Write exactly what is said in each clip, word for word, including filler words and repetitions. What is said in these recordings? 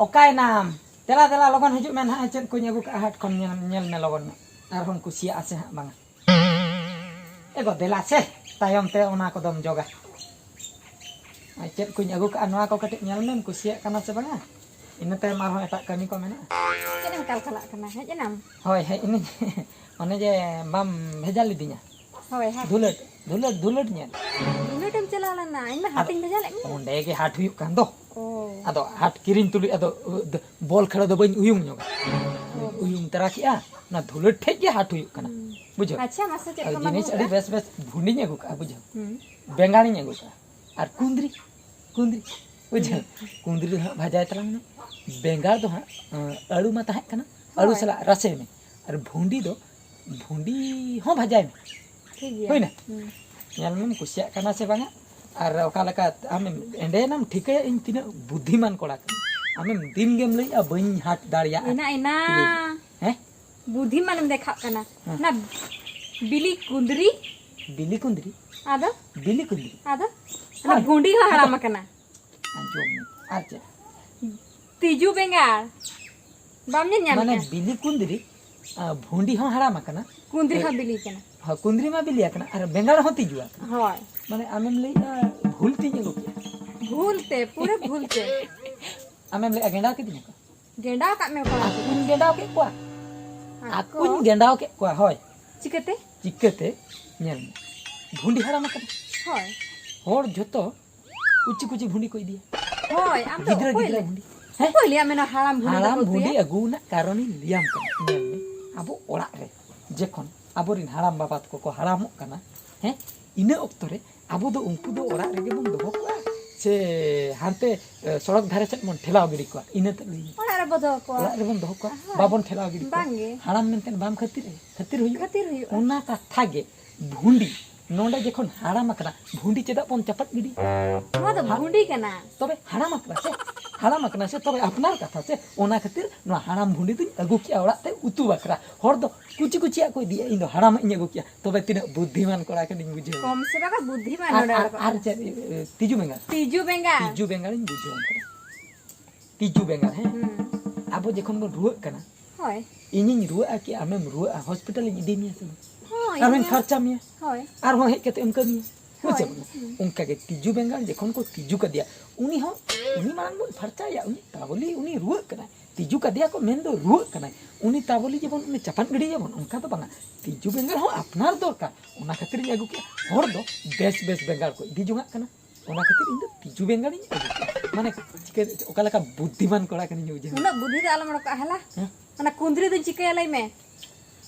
ᱚᱠᱟᱭᱱᱟᱢ? ᱫᱮᱞᱟ, ᱫᱮᱞᱟ, ᱞᱚᱜᱚᱱ ᱦᱤᱡᱩᱜ ᱢᱮ ᱱᱟᱦᱟᱜ, ᱪᱮᱫ ᱠᱚᱧ ᱟᱹᱜᱩ ᱠᱟᱜᱼᱟ ᱦᱟᱴ ᱠᱷᱚᱱ, ᱧᱮᱞ, ᱧᱮᱞ ᱢᱮ ᱞᱚᱜᱚᱱ ᱧᱚᱜ᱾ ᱟᱨᱦᱚᱸᱢ ᱠᱩᱥᱤᱭᱟᱜᱼᱟ ᱥᱮ ᱦᱟᱸᱜ ᱵᱟᱝᱟ? ᱮ ᱜᱚ, ᱫᱮᱞᱟ ᱥᱮ, ᱛᱟᱭᱚᱢ ᱛᱮ ᱚᱱᱟ ᱠᱚᱫᱚᱢ ᱡᱚᱜᱟ᱾ ᱟᱨ ᱪᱮᱫ ᱠᱚᱧ ᱟᱹᱜᱩ ᱠᱟᱜᱼᱟ, ᱱᱚᱣᱟ ᱠᱚ ᱠᱟᱹᱴᱤᱡ ᱧᱮᱞ ᱢᱮᱢ, ᱠᱩᱥᱤᱭᱟᱜ ᱠᱟᱱᱟ ᱥᱮ ᱵᱟᱝᱟ? ᱤᱱᱟᱹ ᱛᱟᱭᱚᱢ ᱟᱨᱦᱚᱸ ᱮᱴᱟᱜ ᱠᱟᱹᱢᱤ ᱠᱚ ᱢᱮᱱᱟᱜᱼᱟ᱾ ᱪᱮᱫ ᱮᱢ ᱠᱟᱞᱠᱟᱞᱟᱜ ᱠᱟᱱᱟ? ᱦᱮᱡ ᱮᱱᱟᱢ? ᱦᱳᱭ, ᱦᱮᱡ ᱮᱱᱟᱹᱧ᱾ ᱚᱱᱮ ᱡᱮ ᱵᱟᱢ ᱵᱷᱮᱡᱟ ᱞᱤᱫᱤᱧᱟ? ᱦᱳᱭ, ᱦᱟᱴ᱾ ᱫᱷᱩᱞᱟᱹᱴ, ᱫᱷᱩᱞᱟᱹᱴ, ᱫᱷᱩᱞᱟᱹᱴ ᱧᱮᱞ᱾ ᱫᱷᱩᱞᱟᱹᱴ ᱮᱢ ᱪᱟᱞᱟᱣ ᱞᱮᱱᱟ? ᱤᱧ ᱢᱟ ᱦᱟᱴᱤᱧ ᱵᱷᱮᱡᱟ ᱞᱮᱫ ᱢᱮᱭᱟ᱾ ᱚᱸᱰᱮ ᱜᱮ ᱦᱟᱴ ᱦᱩᱭᱩᱜ ᱠᱟᱱ ᱫᱚ᱾ ᱚ᱾ ᱟᱫᱚ ᱦᱟᱴ ᱠᱤᱨᱤᱧ ᱛᱩᱞᱩᱡ ᱟᱫᱚ, ᱩ, ᱫ-, ᱵᱚᱞ ᱠᱷᱮᱞᱳ ᱫᱚ ᱵᱟᱹᱧ ᱩᱭᱩᱝ ᱧᱚᱜᱟ᱾ ᱚ᱾ ᱩᱭᱩᱝ ᱛᱟᱨᱟ ᱠᱮᱜᱼᱟ, ᱚᱱᱟ ᱫᱷᱩᱞᱟᱹᱴ ᱴᱷᱮᱡ ᱜᱮ ᱦᱟᱴ ᱦᱩᱭᱩᱜ ᱠᱟᱱᱟ᱾ ᱦᱩᱸ᱾ ᱵᱩᱡᱷᱟᱹᱣ? ᱟᱪᱪᱷᱟ, ᱢᱟᱥᱮ ᱪᱮᱫ ᱟᱫᱚ ᱠᱚᱢ ᱡᱤᱱᱤᱥ ᱟᱹᱜᱩ ᱟᱹᱰᱤ ᱠᱟᱜᱼᱟ? ᱵᱮᱥ ᱵᱮᱥ ᱵᱷᱩᱸᱰᱤᱧ ᱟᱹᱜᱩ ᱠᱟᱜᱼᱟ, ᱵᱩᱡᱷᱟᱹᱣ? ᱦᱩᱸ᱾ ᱵᱮᱸᱜᱟᱲᱤᱧ ᱟᱹᱜᱩ ᱠᱟᱜᱼᱟ᱾ ᱟᱨ ᱠᱩᱸᱫᱽᱨᱤ, ᱠᱩᱸᱫᱽᱨᱤ, ᱵᱩᱡᱷᱟᱹᱣ? ᱦᱩᱸ᱾ ᱠᱩᱸᱫᱽᱨᱤ ᱫᱚ ᱦᱟᱸᱜ ᱵᱷᱟᱡᱟᱭ ᱛᱟᱞᱟᱝ ᱢᱮ᱾ ᱵᱮᱸᱜᱟᱲ ᱫᱚ ᱦᱟᱸᱜ, ᱟᱸ, ᱟᱹᱞᱩ ᱢᱟ ᱛᱟᱦᱮᱸ ᱠᱟᱱᱟ, ᱟᱹᱞᱩ ᱦᱳᱭ᱾ ᱥᱟᱞᱟᱜ ᱨᱟᱥᱮ ᱢᱮ᱾ ᱟᱨ ᱵᱷᱩᱸᱰᱤ ᱫᱚ, ᱵᱷᱩᱸᱰᱤ ᱦᱚᱸ ᱵᱷᱟᱡᱟᱭ ᱢᱮ᱾ ᱴᱷᱤᱠ ᱜᱮᱭᱟ᱾ ᱦᱩᱭᱱᱟ? ᱦᱩᱸ᱾ ᱧᱮᱞ ᱢᱮᱢ ᱠᱩᱥᱤᱭᱟᱜ ᱠᱟᱱᱟ ᱥᱮ ᱵᱟᱝᱟ? ᱟᱨ ᱚᱠᱟ ᱞᱮᱠᱟ ᱟᱢᱮᱢ ᱮᱸᱰᱮᱱᱟᱢ ᱴᱷᱤᱠᱟᱹᱭᱟ ᱤᱧ ᱛᱤᱱᱟᱹᱜ ᱵᱩᱫᱽᱫᱷᱤᱢᱟᱱ ᱠᱚᱲᱟ ᱠᱟᱹᱱᱟᱹᱧ? ᱟᱢᱮᱢ ᱫᱤᱱ ᱜᱮᱢ ᱞᱟᱹᱭᱮᱜᱼᱟ ᱵᱟᱹᱧ ᱦᱟᱴ ᱫᱟᱲᱮᱭᱟᱜᱼᱟ᱾ ᱮᱱᱟ, ᱮᱱᱟ᱾ ᱦᱮᱸ? ᱵᱩᱫᱽᱫᱷᱤᱢᱟᱱᱮᱢ ᱫᱮᱠᱷᱟᱜ ᱠᱟᱱᱟ᱾ ᱦᱮᱸ᱾ ᱚᱱᱟ ᱵᱤᱞᱤ ᱠᱩᱸᱫᱽᱨᱤ᱾ ᱵᱤᱞᱤ ᱠᱩᱸᱫᱽᱨᱤ? ᱟᱫᱚ? ᱵᱤᱞᱤ ᱠᱩᱸᱫᱽᱨᱤ? ᱟᱫᱚ? ᱚᱱᱟ ᱦᱳᱭ᱾ ᱵᱷᱩᱸᱰᱤ ᱦᱚᱸ ᱦᱟᱲᱟᱢ ᱟᱫᱚ? ᱟᱠᱟᱱᱟ᱾ ᱟᱸᱡᱚᱢ ᱢᱮ᱾ ᱟᱨ ᱪᱮᱫ? ᱛᱤᱡᱩ ᱵᱮᱸᱜᱟᱲ᱾ ᱵᱟᱢ ᱧᱮᱞ ᱧᱟᱢ ᱢᱟᱱᱮ ᱮᱫᱼᱟ? ᱵᱤᱞᱤ ᱠᱩᱸᱫᱽᱨᱤ, ᱟ, ᱵᱷᱩᱸᱰᱤ ᱦᱚᱸ ᱦᱟᱲᱟᱢ ᱟᱠᱟᱱᱟ᱾ ᱠᱩᱸᱫᱽᱨᱤ ᱦᱚᱸ ᱵᱤᱞᱤ ᱠᱟᱱᱟ᱾ ᱦᱚᱸ, ᱠᱩᱸᱫᱽᱨᱤ ᱢᱟ ᱵᱤᱞᱤ ᱟᱠᱟᱱᱟ, ᱟᱨ ᱵᱮᱸᱜᱟᱲ ᱦᱚᱸ ᱛᱤᱡᱩ ᱟᱠᱟᱱᱟ᱾ ᱦᱳᱭ᱾ ᱢᱟᱱᱮ ᱟᱢᱮᱢ ᱞᱟᱹᱭᱮᱜᱼᱟ ᱵᱷᱩᱞ ᱛᱤᱧ ᱟᱹᱜᱩ ᱠᱮᱜᱼᱟ᱾ ᱵᱷᱩᱞ ᱛᱮ, ᱯᱩᱨᱟᱹ ᱵᱷᱩᱞ ᱛᱮ᱾ ᱟᱢᱮᱢ ᱞᱟᱹᱭᱮᱜᱼᱟ ᱜᱮᱸᱰᱟᱣ ᱠᱤᱫᱤᱧᱟ ᱠᱚ᱾ ᱜᱮᱸᱰᱟᱣ ᱠᱟᱜ ᱢᱮ ᱠᱚᱲᱟ᱾ ᱟᱠᱚᱧ ᱜᱮᱸᱰᱟᱣ ᱠᱮᱫ ᱠᱚᱣᱟ᱾ ᱟᱠᱚ? ᱟᱠᱚᱧ ᱜᱮᱸᱰᱟᱣ ᱠᱮᱫ ᱠᱚᱣᱟ, ᱦᱳᱭ᱾ ᱪᱤᱠᱟᱹᱛᱮ? ᱪᱤᱠᱟᱹᱛᱮ? ᱧᱮᱞ ᱢᱮ, ᱵᱷᱩᱸᱰᱤ ᱦᱟᱲᱟᱢ ᱟᱠᱟᱱᱟ᱾ ᱦᱳᱭ᱾ ᱦᱚᱲ ᱡᱷᱚᱛᱚ ᱠᱩᱪᱤ ᱠᱩᱪᱤ ᱵᱷᱩᱸᱰᱤ ᱠᱚ ᱤᱫᱤᱭᱟ᱾ ᱦᱳᱭ, ᱟᱢ ᱫᱚ ᱜᱤᱫᱽᱨᱟᱹ ᱚᱠᱚᱭ ᱜᱤᱫᱽᱨᱟᱹ ᱞᱟᱹᱭ-, ᱵᱷᱩᱸᱰᱤ᱾ ᱦᱮᱸ? ᱚᱠᱚᱭ ᱞᱟᱹᱭᱟᱢ ᱢᱮᱱᱟ ᱦᱟᱲᱟᱢ ᱵᱷᱩᱸᱰᱤ ᱦᱟᱲᱟᱢ ᱵᱟᱠᱚ ᱵᱷᱩᱸᱰᱤ ᱩᱛᱩᱭᱟ? ᱟᱹᱜᱩ ᱨᱮᱱᱟᱜ ᱠᱟᱨᱚᱱᱤᱧ ᱞᱟᱹᱭᱟᱢ ᱠᱟᱱᱟ᱾ ᱧᱮᱞ ᱢᱮ, ᱟᱵᱚ ᱚᱲᱟᱜ ᱨᱮ ᱡᱚᱠᱷᱚᱱ ᱟᱵᱚᱨᱮᱱ ᱦᱟᱲᱟᱢ ᱵᱟᱵᱟ ᱛᱟᱠᱚ ᱠᱚ ᱦᱟᱲᱟᱢᱚᱜ ᱠᱟᱱᱟ, ᱦᱮᱸ, ᱤᱱᱟᱹ ᱚᱠᱛᱚ ᱨᱮ ᱟᱵᱚ ᱫᱚ ᱩᱱᱠᱩ ᱫᱚ ᱚᱲᱟᱜ ᱨᱮᱜᱮ ᱵᱚᱱ ᱫᱚᱦᱚ ᱠᱚᱣᱟ ᱥᱮ ᱦᱟᱱᱛᱮ, ᱮ, ᱥᱚᱲᱚᱠ ᱫᱷᱟᱨᱮ ᱥᱮᱫ ᱵᱚᱱ ᱴᱷᱮᱞᱟᱣ ᱜᱤᱰᱤ ᱠᱚᱣᱟ? ᱤᱱᱟᱹ ᱛᱮᱫ ᱞᱟᱹᱭ ᱢᱮ᱾ ᱚᱲᱟᱜ ᱨᱮᱵᱚ ᱫᱚᱦᱚ ᱠᱚᱣᱟ᱾ ᱚᱲᱟᱜ ᱨᱮᱵᱚᱱ ᱫᱚᱦᱚ ᱠᱚᱣᱟ, ᱦᱳᱭ᱾ ᱵᱟᱵᱚᱱ ᱴᱷᱮᱞᱟᱣ ᱜᱤᱰᱤ ᱠᱚᱣᱟ᱾ ᱵᱟᱝᱜᱮ᱾ ᱦᱟᱲᱟᱢ ᱢᱮᱱᱛᱮ ᱵᱟᱢ ᱠᱷᱟᱹᱛᱤᱨ ᱟᱭᱟ? ᱠᱷᱟᱹᱛᱤᱨ ᱦᱩᱭᱩᱜᱼᱟ᱾ ᱠᱷᱟᱹᱛᱤᱨ ᱦᱩᱭᱩᱜᱼᱟ᱾ ᱚᱱᱟ ᱠᱟᱛᱷᱟ ᱜᱮ ᱵᱷᱩᱸᱰᱤ ᱱᱚᱰᱮ ᱡᱚᱠᱷᱚᱱ ᱦᱟᱲᱟᱢ ᱟᱠᱟᱱᱟ, ᱵᱷᱩᱸᱰᱤ ᱪᱮᱫᱟᱜ ᱵᱚᱱ ᱪᱟᱯᱟᱫ ᱜᱤᱰᱤ? ᱱᱚᱣᱟ ᱫᱚ ᱵᱷᱩᱸᱰᱤ ᱠᱟᱱᱟ᱾ ᱛᱚᱵᱮ ᱦᱟᱲᱟᱢ ᱟᱠᱟᱱᱟ ᱥᱮ, ᱦᱟᱲᱟᱢ ᱟᱠᱟᱱᱟ ᱥᱮ, ᱛᱚᱵᱮ ᱟᱯᱱᱟᱨ ᱠᱟᱛᱷᱟ ᱥᱮ, ᱚᱱᱟ ᱠᱷᱟᱹᱛᱤᱨ ᱱᱚᱣᱟ ᱦᱟᱲᱟᱢ ᱵᱷᱩᱸᱰᱤ ᱫᱩᱧ ᱟᱹᱜᱩ ᱠᱮᱜᱼᱟ ᱚᱲᱟᱜ ᱛᱮ ᱩᱛᱩ ᱵᱟᱠᱷᱨᱟ᱾ ᱦᱚᱲ ᱫᱚ ᱠᱩᱪᱤ ᱠᱩᱪᱤᱭᱟᱜ ᱠᱚ ᱤᱫᱤᱭᱟ, ᱤᱧ ᱫᱚ ᱦᱟᱲᱟᱢᱟᱜ ᱤᱧ ᱟᱹᱜᱩ ᱠᱮᱜᱼᱟ᱾ ᱛᱚᱵᱮ ᱛᱤᱱᱟᱹᱜ ᱵᱩᱫᱽᱫᱷᱤᱢᱟᱱ ᱠᱚᱲᱟ ᱠᱟᱹᱱᱟᱹᱧ ᱵᱩᱡᱷᱟᱹᱣ᱾ ᱠᱚᱢ ᱥᱮ ᱵᱟᱝ ᱵᱩᱫᱽᱫᱷᱤᱢᱟᱱ ᱟᱨ, ᱱᱚᱰᱮ ᱟᱨ, ᱦᱚᱲ ᱠᱚ᱾ ᱟᱨ ᱪᱮᱫ, ᱮ, ᱛᱤᱡᱩ ᱵᱮᱸᱜᱟᱲ? ᱛᱤᱡᱩ ᱵᱮᱸᱜᱟᱲ᱾ ᱛᱤᱡᱩ ᱵᱮᱸᱜᱟᱲᱤᱧ ᱵᱩᱡᱷᱟᱹᱣᱟᱢ ᱠᱟᱱᱟ᱾ ᱛᱤᱡᱩ ᱵᱮᱸᱜᱟᱲ, ᱦᱮᱸ? ᱦᱩᱸ᱾ ᱟᱵᱚ ᱡᱚᱠᱷᱚᱱ ᱵᱚᱱ ᱨᱩᱣᱟᱹᱜ ᱠᱟᱱᱟ, ᱦᱳᱭ᱾ ᱤᱧᱤᱧ ᱨᱩᱣᱟᱹᱜᱼᱟ ᱠᱤ ᱟᱢᱮᱢ ᱨᱩᱣᱟᱹᱜᱼᱟ, ᱦᱚᱥᱯᱤᱴᱟᱞᱤᱧ ᱤᱫᱤ ᱢᱮᱭᱟ ᱥᱮ ᱵᱟᱝ? ᱦᱳᱭ, ᱟᱨᱦᱚᱸᱧ ᱤᱧ ᱯᱷᱟᱨᱪᱟ ᱢᱮᱭᱟ᱾ ᱦᱳᱭ᱾ ᱟᱨᱦᱚᱸ ᱦᱮᱡ ᱠᱟᱛᱮ ᱮᱢ ᱠᱟᱹᱢᱤᱭᱟ᱾ ᱦᱮᱸ ᱥᱮ ᱦᱳᱭ᱾ ᱵᱟᱝ? ᱦᱩᱸ᱾ ᱚᱱᱠᱟ ᱜᱮ ᱛᱤᱡᱩ ᱵᱮᱸᱜᱟᱲ ᱡᱚᱠᱷᱚᱱ ᱠᱚ ᱛᱤᱡᱩ ᱠᱟᱫᱮᱭᱟ, ᱩᱱᱤ ᱦᱚᱸ, ᱩᱱᱤ ᱢᱟᱲᱟᱝ ᱵᱚᱱ ᱯᱷᱟᱨᱪᱟᱭᱟ, ᱩᱱᱤ ᱛᱟᱵᱚᱞᱤ ᱩᱱᱤ ᱨᱩᱣᱟᱹᱜ ᱠᱟᱱᱟᱭ᱾ ᱛᱤᱡᱩ ᱠᱟᱫᱮᱭᱟ ᱠᱚ ᱢᱮᱱ ᱫᱚ ᱨᱩᱣᱟᱹᱜ ᱠᱟᱱᱟᱭ᱾ ᱩᱱᱤ ᱛᱟᱵᱚᱞᱤ ᱡᱮᱵᱚᱱ ᱩᱱᱤ ᱪᱟᱯᱟᱫ ᱜᱤᱰᱤᱭᱟᱵᱚᱱ, ᱚᱱᱠᱟ ᱫᱚ ᱵᱟᱝᱟ᱾ ᱛᱤᱡᱩ ᱵᱮᱸᱜᱟᱲ ᱦᱚᱸ ᱟᱯᱱᱟᱨ ᱫᱚᱨᱠᱟᱨ᱾ ᱚᱱᱟ ᱠᱷᱟᱹᱛᱤᱨᱤᱧ ᱟᱹᱜᱩ ᱠᱮᱜᱼᱟ᱾ ᱦᱚᱲ ᱫᱚ ᱵᱮᱥ ᱵᱮᱥ ᱵᱮᱸᱜᱟᱲ ᱠᱚ ᱤᱫᱤ ᱡᱚᱝᱟᱜ ᱠᱟᱱᱟ᱾ ᱚᱱᱟ ᱠᱷᱟᱹᱛᱤᱨ ᱤᱧ ᱫᱚ ᱛᱤᱡᱩ ᱵᱮᱸᱜᱟᱲᱤᱧ ᱟᱹᱜᱩ ᱠᱮᱜᱼᱟ᱾ ᱢᱟᱱᱮ ᱪᱤᱠᱟᱹ, ᱚᱠᱟ ᱞᱮᱠᱟ ᱵᱩᱫᱽᱫᱷᱤᱢᱟᱱ ᱠᱚᱲᱟ ᱠᱟᱹᱱᱟᱹᱧ ᱵᱩᱡᱷᱟᱹᱣ᱾ ᱩᱱᱟᱹᱜ ᱵᱩᱫᱽᱫᱷᱤ ᱫᱚ ᱟᱞᱚᱢ ᱚᱰᱚᱠᱟᱜᱼᱟ, ᱦᱮᱞᱟ᱾ ᱦᱮᱸ? ᱚᱱᱟ ᱠᱩᱸᱫᱽᱨᱤ ᱫᱚᱧ ᱪᱤᱠᱟᱹᱭᱟ, ᱞᱟᱹᱭ ᱢᱮ?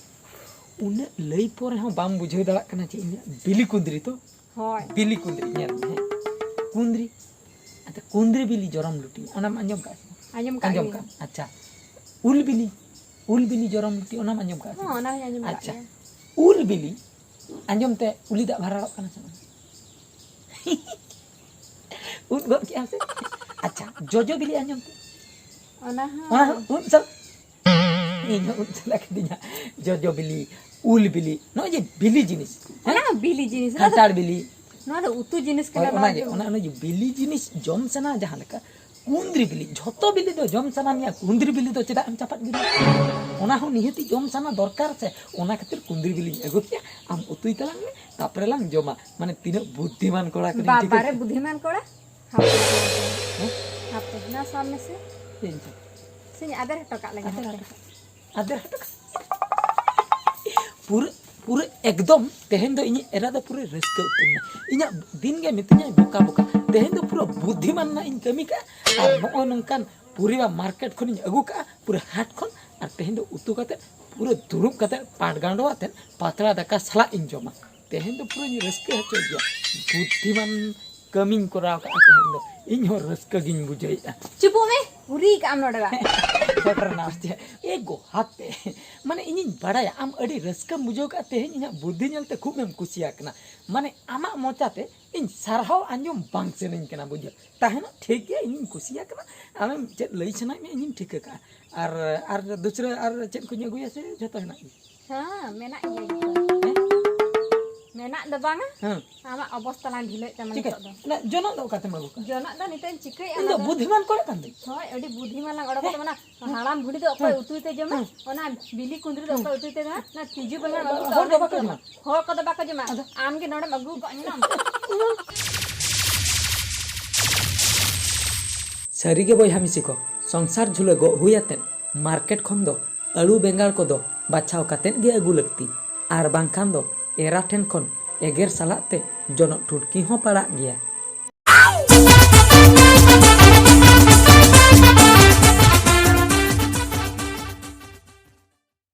ᱩᱱᱟᱹᱜ ᱞᱟᱹᱭ ᱯᱚᱨᱮ ᱦᱚᱸ ᱵᱟᱢ ᱵᱩᱡᱷᱟᱹᱣ ᱫᱟᱲᱮᱭᱟᱜ ᱠᱟᱱᱟ ᱡᱮ ᱤᱧᱟᱹᱜ ᱵᱤᱞᱤ ᱠᱩᱸᱫᱽᱨᱤ ᱛᱚ? ᱦᱳᱭ᱾ ᱵᱤᱞᱤ ᱠᱩᱸᱫᱽᱨᱤ, ᱧᱮᱞ ᱢᱮ, ᱦᱮᱸ᱾ ᱠᱩᱸᱫᱽᱨᱤ, ᱟᱪᱪᱷᱟ, ᱠᱩᱸᱫᱽᱨᱤ ᱵᱤᱞᱤ ᱡᱚᱨᱚᱢ ᱞᱩᱴᱤ, ᱚᱱᱟᱢ ᱟᱸᱡᱚᱢ ᱠᱟᱜᱼᱟ ᱥᱮ ᱵᱟᱝ? ᱟᱸᱡᱚᱢ ᱠᱟᱜ ᱟᱸᱡᱚᱢ ᱜᱤᱭᱟᱹᱧ᱾ ᱠᱟᱜ᱾ ᱟᱪᱪᱷᱟ, ᱩᱞ ᱵᱤᱞᱤ, ᱩᱞ ᱵᱤᱞᱤ ᱡᱚᱨᱚᱢ ᱞᱩᱴᱤ, ᱚᱱᱟᱢ ᱟᱸᱡᱚᱢ ᱠᱟᱜᱼᱟ ᱥᱮ ᱦᱚᱸ, ᱵᱟᱝ? ᱚᱱᱟ ᱦᱚᱸᱧ ᱟᱸᱡᱚᱢ ᱠᱟᱜ ᱟᱪᱪᱷᱟ, ᱜᱮᱭᱟ᱾ ᱩᱞ ᱵᱤᱞᱤ ᱟᱸᱡᱚᱢ ᱛᱮ ᱩᱞᱤ ᱫᱟᱜ ᱵᱷᱟᱨᱟᱲᱚᱜ ᱠᱟᱱᱟ ᱥᱮ ᱵᱟᱝ? ᱩᱫ ᱜᱚᱫ ᱠᱮᱜᱼᱟᱢ ᱥᱮ? ᱟᱪᱪᱷᱟ, ᱡᱚᱡᱚ ᱵᱤᱞᱤ ᱟᱸᱡᱚᱢ ᱛᱮ? ᱚᱱᱟ ᱦᱚᱸ᱾ ᱚᱱᱟ ᱦᱚᱸ ᱩᱫ ᱥᱟᱶ? ᱤᱧ ᱦᱚᱸ ᱩᱫ ᱥᱟᱞᱟᱜ ᱠᱤᱫᱤᱧᱟ᱾ ᱡᱚᱡᱚ ᱵᱤᱞᱤ, ᱩᱞ ᱵᱤᱞᱤ, ᱱᱚᱜᱼᱚᱭ ᱡᱮ ᱵᱤᱞᱤ ᱡᱤᱱᱤᱥ, ᱦᱮᱸ? ᱚᱱᱟ ᱦᱚᱸ ᱵᱤᱞᱤ ᱡᱤᱱᱤᱥ, ᱚᱱᱟ ᱫᱚ ᱠᱟᱱᱴᱷᱟᱲ ᱵᱤᱞᱤ᱾ ᱱᱚᱣᱟ ᱫᱚ ᱩᱛᱩ ᱡᱤᱱᱤᱥ ᱠᱟᱱᱟ, ᱦᱳᱭ, ᱱᱚᱣᱟ ᱚᱱᱟᱜᱮ, ᱫᱚ᱾ ᱚᱱᱟ, ᱚᱱᱟ ᱡᱮ ᱵᱤᱞᱤ ᱡᱤᱱᱤᱥ ᱡᱚᱢ ᱥᱟᱱᱟ ᱡᱟᱦᱟᱸ ᱞᱮᱠᱟ, ᱠᱩᱸᱫᱽᱨᱤ ᱵᱤᱞᱤ, ᱡᱷᱚᱛᱚ ᱵᱤᱞᱤ ᱫᱚ ᱡᱚᱢ ᱥᱟᱱᱟ ᱢᱮᱭᱟ, ᱠᱩᱸᱫᱽᱨᱤ ᱵᱤᱞᱤ ᱫᱚ ᱪᱮᱫᱟᱜ ᱮᱢ ᱪᱟᱯᱟᱫ ᱜᱤᱰᱤᱭᱟ? ᱚᱱᱟ ᱦᱚᱸ ᱱᱤᱦᱟᱹᱛᱤ ᱡᱚᱢ ᱥᱟᱱᱟ ᱫᱚᱨᱠᱟᱨ ᱥᱮ, ᱚᱱᱟ ᱠᱷᱟᱹᱛᱤᱨ ᱠᱩᱸᱫᱽᱨᱤ ᱵᱤᱞᱤᱧ ᱟᱹᱜᱩ ᱠᱮᱜᱼᱟ, ᱟᱢ ᱩᱛᱩᱭ ᱛᱟᱞᱟᱝ ᱢᱮ, ᱛᱟᱯᱚᱨᱮ ᱞᱟᱝ ᱡᱚᱢᱟ᱾ ᱢᱟᱱᱮ ᱛᱤᱱᱟᱹᱜ ᱵᱩᱫᱽᱫᱷᱤᱢᱟᱱ ᱠᱚᱲᱟ ᱠᱟᱹᱱᱟᱹᱧ, ᱴᱷᱤᱠ ᱵᱟᱵᱟᱨᱮ, ᱟᱪᱷᱮ? ᱵᱩᱫᱽᱫᱷᱤᱢᱟᱱ ᱠᱚᱲᱟ᱾ ᱦᱟᱯᱮ᱾ ᱦᱮᱸ? ᱦᱟᱯᱮ, ᱱᱚᱣᱟ ᱥᱟᱵ ᱢᱮᱥᱮ᱾ ᱪᱮᱫ ᱤᱧ ᱥᱟᱵ? ᱥᱮᱧ ᱟᱫᱮᱨ ᱦᱚᱴᱚ ᱠᱟᱜ ᱞᱮᱜᱮ, ᱟᱫᱮᱨ ᱦᱟᱯᱮ᱾ ᱦᱚᱴᱚ ᱠᱟᱜ᱾ ᱟᱫᱮᱨ ᱦᱚᱴᱚ ᱠᱟᱜ᱾ ᱯᱩᱨᱟᱹ, ᱯᱩᱨᱟᱹ ᱮᱠᱫᱚᱢ ᱛᱮᱦᱮᱧ ᱫᱚ ᱤᱧᱤᱡ ᱮᱨᱟ ᱫᱚ ᱯᱩᱨᱟᱹ ᱨᱟᱹᱥᱠᱟᱹ ᱩᱛᱟᱹᱨ ᱮᱱᱟ᱾ ᱤᱧᱟᱹᱜ ᱫᱤᱱ ᱜᱮ ᱢᱤᱛᱟᱹᱧᱟᱭ ᱵᱚᱠᱟ ᱵᱚᱠᱟ᱾ ᱛᱮᱦᱮᱧ ᱫᱚ ᱯᱩᱨᱟᱹ ᱵᱩᱫᱽᱫᱷᱤᱢᱟᱱ ᱨᱮᱱᱟᱜ ᱤᱧ ᱠᱟᱹᱢᱤ ᱠᱟᱜᱼᱟ᱾ ᱟᱨ ᱱᱚᱜᱼᱚᱭ ᱱᱚᱝᱠᱟᱱ ᱯᱚᱨᱤᱵᱟᱨ ᱢᱟᱨᱠᱮᱴ ᱠᱷᱚᱱᱤᱧ ᱟᱹᱜᱩ ᱠᱟᱜᱼᱟ, ᱯᱩᱨᱟᱹ ᱦᱟᱴ ᱠᱷᱚᱱ᱾ ᱟᱨ ᱛᱮᱦᱮᱧ ᱫᱚ ᱩᱛᱩ ᱠᱟᱛᱮ, ᱯᱩᱨᱟᱹ ᱫᱩᱲᱩᱵ ᱠᱟᱛᱮ ᱯᱟᱴ ᱜᱟᱸᱰᱚ ᱟᱛᱮ ᱯᱟᱛᱲᱟ ᱫᱟᱠᱟ ᱥᱟᱞᱟᱜ ᱤᱧ ᱡᱚᱢᱟ᱾ ᱛᱮᱦᱮᱧ ᱫᱚ ᱯᱩᱨᱟᱹᱧ ᱨᱟᱹᱥᱠᱟᱹ ᱦᱚᱪᱚᱭ ᱜᱮᱭᱟ᱾ ᱵᱩᱫᱽᱫᱷᱤᱢᱟᱱ ᱠᱟᱹᱢᱤᱧ ᱠᱚᱨᱟᱣ ᱠᱟᱜᱼᱟ ᱛᱮᱦᱮᱧ ᱫᱚ᱾ ᱤᱧ ᱦᱚᱸ ᱨᱟᱹᱥᱠᱟᱹ ᱜᱤᱧ ᱵᱩᱡᱷᱟᱹᱣᱮᱫᱼᱟ᱾ ᱪᱩᱯᱩᱜ ᱢᱮ᱾ ᱯᱩᱨᱤ ᱠᱟᱜ ᱟᱢ ᱱᱚᱰᱮ ᱫᱚ᱾ ᱥᱮᱴᱮᱨ ᱮᱱᱟ ᱪᱮ? ᱮ ᱜᱚᱦᱟᱛᱮ, ᱢᱟᱱᱮ ᱤᱧᱤᱧ ᱵᱟᱲᱟᱭᱟ ᱟᱢ ᱟᱹᱰᱤ ᱨᱟᱹᱥᱠᱟᱹᱢ ᱵᱩᱡᱷᱟᱹᱣ ᱠᱟᱜ ᱛᱮᱦᱮᱧ ᱤᱧᱟᱹᱜ ᱵᱩᱫᱽᱫᱷᱤ ᱧᱮᱞᱛᱮ ᱠᱷᱩᱵ ᱮᱢ ᱠᱩᱥᱤᱭᱟᱠᱟᱱᱟ᱾ ᱢᱟᱱᱮ ᱟᱢᱟᱜ ᱢᱚᱪᱟᱛᱮ ᱤᱧ ᱥᱟᱨᱦᱟᱣ ᱟᱸᱡᱚᱢ ᱵᱟᱝ ᱥᱟᱱᱟᱧ ᱠᱟᱱᱟ, ᱵᱩᱡᱷᱟᱹᱣ᱾ ᱛᱟᱦᱮᱱᱟ, ᱴᱷᱤᱠ ᱜᱮᱭᱟ, ᱤᱧᱤᱧ ᱠᱩᱥᱤᱭᱟᱠᱟᱱᱟ᱾ ᱟᱢᱮᱢ ᱪᱮᱫ ᱞᱟᱹᱭ ᱥᱟᱱᱟᱭᱮᱫ ᱢᱮᱭᱟ ᱤᱧᱤᱧ ᱴᱷᱤᱠᱟᱹ ᱠᱟᱜᱼᱟ᱾ ᱟᱨ, ᱟᱨ ᱫᱩᱥᱨᱟᱹ ᱟᱨ ᱪᱮᱫ ᱠᱚᱧ ᱟᱹᱜᱩᱭᱟ ᱥᱮ ᱡᱷᱚᱛᱚ ᱦᱮᱱᱟᱜ ᱜᱮᱭᱟ? ᱦᱮᱸ, ᱢᱮᱱᱟᱜ ᱜᱮᱭᱟ ᱡᱷᱚᱛᱚ᱾ ᱦᱮᱸ? ᱢᱮᱱᱟᱜ ᱫᱚ ᱵᱟᱝᱟ᱾ ᱦᱮᱸ᱾ ᱟᱢᱟᱜ ᱚᱵᱚᱥᱛᱟ ᱞᱟᱝ ᱰᱷᱤᱞᱟᱹᱜ ᱛᱟᱢᱟ ᱪᱤᱠᱟᱹ? ᱱᱤᱛᱚᱜ ᱫᱚ᱾ ᱚᱱᱟ ᱡᱚᱱᱚᱜ ᱫᱚ ᱚᱠᱟᱛᱮᱢ ᱟᱹᱜᱩ ᱠᱟᱜᱼᱟ? ᱡᱚᱱᱚᱜ ᱫᱚ ᱱᱤᱛᱚᱜ ᱤᱧ ᱪᱤᱠᱟᱹᱭᱟ ᱤᱧ ᱫᱚ ᱚᱱᱟ ᱫᱚ? ᱵᱩᱫᱽᱫᱷᱤᱢᱟᱱ ᱠᱚᱲᱟ ᱠᱟᱱ ᱫᱚᱧ᱾ ᱦᱳᱭ, ᱟᱹᱰᱤ ᱵᱩᱫᱽᱫᱷᱤᱢᱟᱱ ᱞᱟᱝ ᱚᱰᱚᱠ ᱦᱮᱸ᱾ ᱛᱟᱵᱚᱱᱟ᱾ ᱦᱟᱲᱟᱢ ᱵᱩᱲᱦᱤ ᱫᱚ ᱚᱠᱚᱭ ᱦᱮᱸ᱾ ᱩᱛᱩᱭ ᱛᱮ ᱡᱚᱢᱟ? ᱦᱮᱸ᱾ ᱚᱱᱟ ᱵᱤᱞᱤ ᱠᱩᱸᱫᱽᱨᱤ ᱫᱚ ᱦᱮᱸ᱾ ᱚᱠᱚᱭ ᱩᱛᱩᱭ ᱛᱮ ᱡᱚᱢᱟ? ᱚᱱᱟ ᱛᱤᱡᱩ ᱵᱮᱸᱜᱟᱲ ᱟᱹᱞᱩ ᱫᱚ ᱦᱚᱲ ᱫᱚ ᱚᱱᱟ ᱵᱟᱠᱚ ᱡᱚᱢᱟ᱾ ᱡᱚᱢᱟ᱾ ᱦᱚᱲ ᱠᱚᱫᱚ ᱵᱟᱠᱚ ᱡᱚᱢᱟ᱾ ᱟᱫᱚ? ᱟᱢ ᱜᱮ ᱱᱚᱰᱮᱢ ᱟᱹᱜᱩ ᱠᱟᱜ ᱧᱮᱞᱟᱢ᱾ ᱥᱟᱹᱨᱤᱜᱮ ᱵᱚᱭᱦᱟ ᱢᱤᱥᱤ ᱠᱚ, ᱥᱚᱝᱥᱟᱨ ᱡᱷᱩᱞᱟᱹ ᱜᱚᱜ ᱦᱩᱭ ᱟᱛᱮᱫ ᱢᱟᱨᱠᱮᱴ ᱠᱷᱚᱱ ᱫᱚ ᱟᱹᱞᱩ ᱵᱮᱸᱜᱟᱲ ᱠᱚᱫᱚ ᱵᱟᱪᱷᱟᱣ ᱠᱟᱛᱮᱫ ᱜᱮ ᱟᱹᱜᱩ ᱞᱟᱹᱠᱛᱤ, ᱟᱨ ᱵᱟᱝᱠᱷᱟᱱ ᱫᱚ ᱮᱨᱟ ᱴᱷᱮᱱ ᱠᱷᱚᱱ ᱮᱜᱮᱨ ᱥᱟᱞᱟᱜ ᱛᱮ ᱡᱚᱱᱚᱜ ᱴᱷᱩᱴᱠᱤ ᱦᱚᱸ ᱯᱟᱲᱟᱜ ᱜᱮᱭᱟ᱾